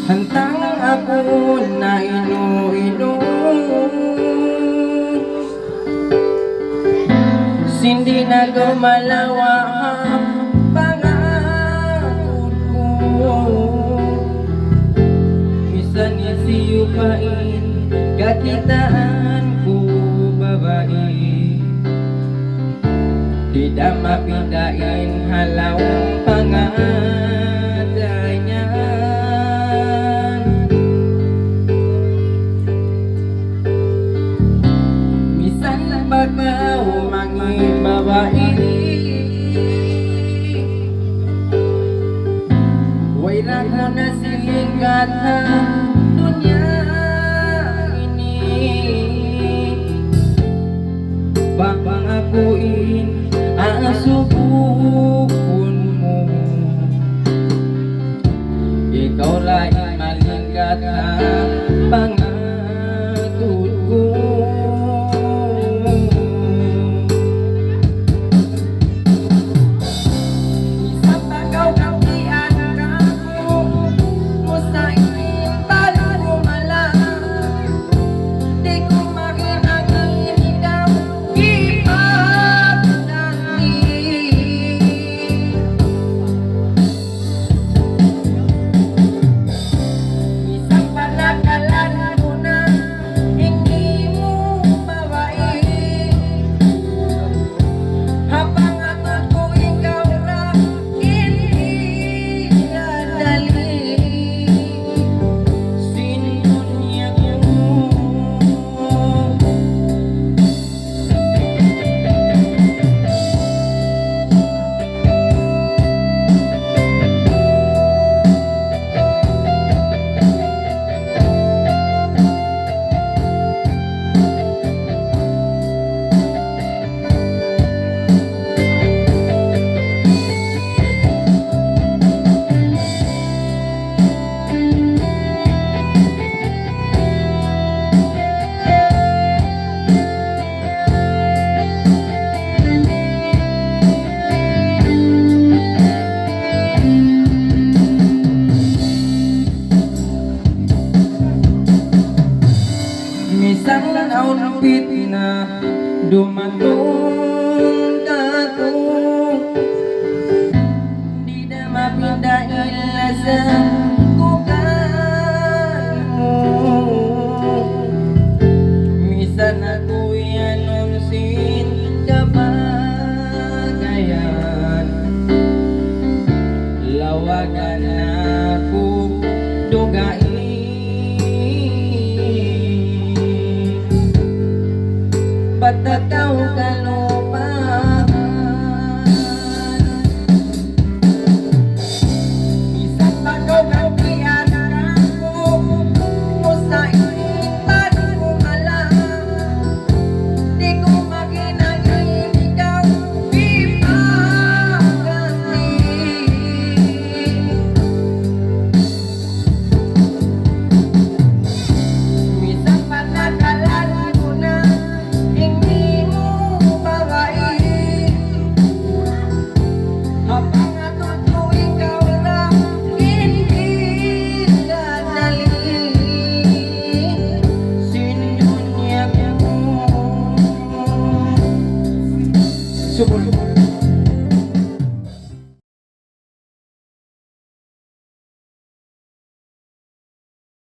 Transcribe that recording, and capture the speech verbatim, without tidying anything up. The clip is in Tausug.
Hantang aku na inu-inu, sin di' na kaw malawa' ha pangatud ku. Misan hisiyu pa in kakitaan ku babai, di' da mapinda in ha lawm pangatayan. Misan pa kaw mangi' babai, way ra ku na sin lingkat ha dunya ini. Bang aku in asubuhun mu, ikaw ra in malingkat ha pangatud ku. Misan pa kaw kakitaan ku, musta in balu ku malang, di' ku mahinang in ikaw hipagganti. Misan pa nakalan ku na in gimuwa' babai, ha pangatud ku ikaw ra in hinadali sin dunya ku. Misan awn pitna dumatung katu', di' da mapinda in lasa ku kaymu. Misan aku iyanun sin kabagayan, lawagan aku dugaing. Bat kaw kalupahan. Misan pa kaw kakitaan ku, musta in balu ku malang, di' ku mahinang in ikaw hipagganti. Misan pa nakalan ku na in gimuwa' babai, ha pangatud ku ikaw ra in hinadali sin dunya ku. Subul.